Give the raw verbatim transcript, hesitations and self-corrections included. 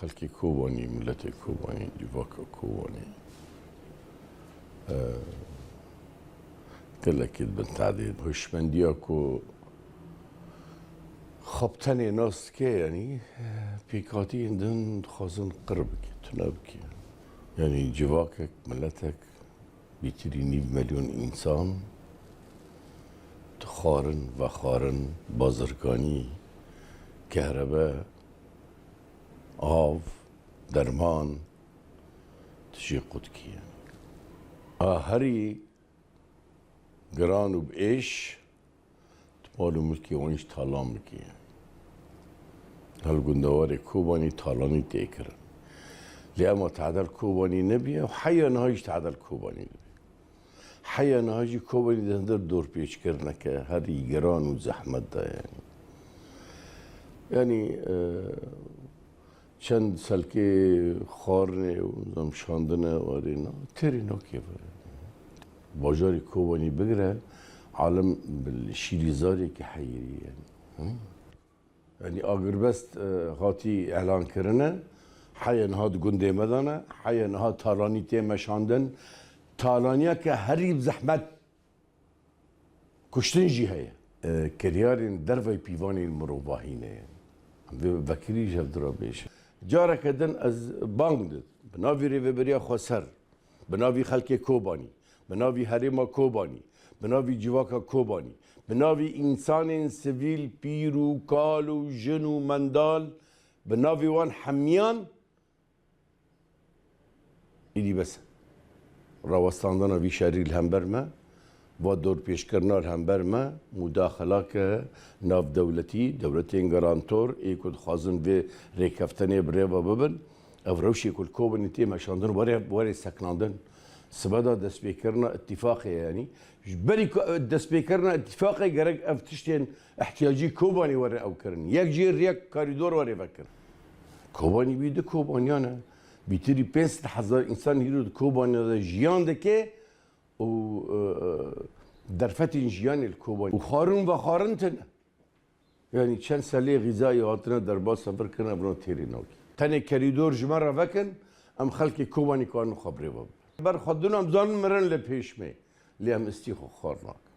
Xelkê Kobanî, miletê Kobanî, civaka Kobanî, e, gelekî di bin tadê hişmendiya ku xwe bi tenê nas dike, yanî, e, pêkhatiyên din dixwazin qir bike, tune bike. Yanî civakek, miletek bîtirî nîv milyon însan di xwarin, vexwarin, bazirganî, kehrebe, av, derman, tijî qut kiye. A herî giran û bi êş di mal û milkê wan jî talan bike. Hel gundewarê Kobanî talanî tê kirin. Lê ema tadel Kobanî nebiye û heya niha jî tadel Kobanî dibe. Heya niha jî Kobanî di hundir dorpêçkirineke herî giran û zehmet de, yanî. Yanî, e, çend selkê xwarinê û nizam şandine warê na, têrê nakeve. Bajarê Kobanî bigire, alim bi şîrî zarê ki heyirî, yanî. Hı? Yanî agirbest, e, hatî elan kirine, heya niha di gundê me de ne, heya niha talanî tê meşandin, talaniya ke herî bi zehmet kuştin jî heye. E, kiryarên dervey pîvanên mirovahî ne. Em vê vekirî ji hev dira bêjin. Careke din ez bang didim. Bi navî Rêveberiya Xweser, bi navî xelkê Kobanî, bi navî herêma Kobanî, bi navî civaka Kobanî, bi navî însanên sivîl, pîr û kal û jin û mendal, bi navî wan hemiyan, Îdî bes e. Rawestandina vî şerî li hember me, va dorpêçkirina li hember me, mudaxilake navdewletî, dewletên garantor, ê ku dixwazin vê rêkeftinê bi rê ve bibin, ev rewşê ku li Kobanî tê meşandin were, were sekinandin. Sibe de destpêkirina îtîfaqê ye, yanî. Ji berî ku destpêkirina îtîfaqê gerek ev tiştên ihtiyacî Kobanî were ew kirin. Yek ji yek korîdor were vekirin. Kobanî bî di Kobaniyan e. Bîtirî pênc sed hezar însan hîro di Kobaniya de jiyan dike û, e, e, derfetên jiyanê li Kobanî. Û xwarin vexwarin tune. Yanî çend selê xîzayê hatine derbas sefir kirine, bino têrê nakî. Tenê korîdor ji me re vekin, em xelkê Kobanî karin xwe bi rê ve bibin. Ber xwe din em zanin mirin li pêş me. Lê em istî xwe xwar nakin.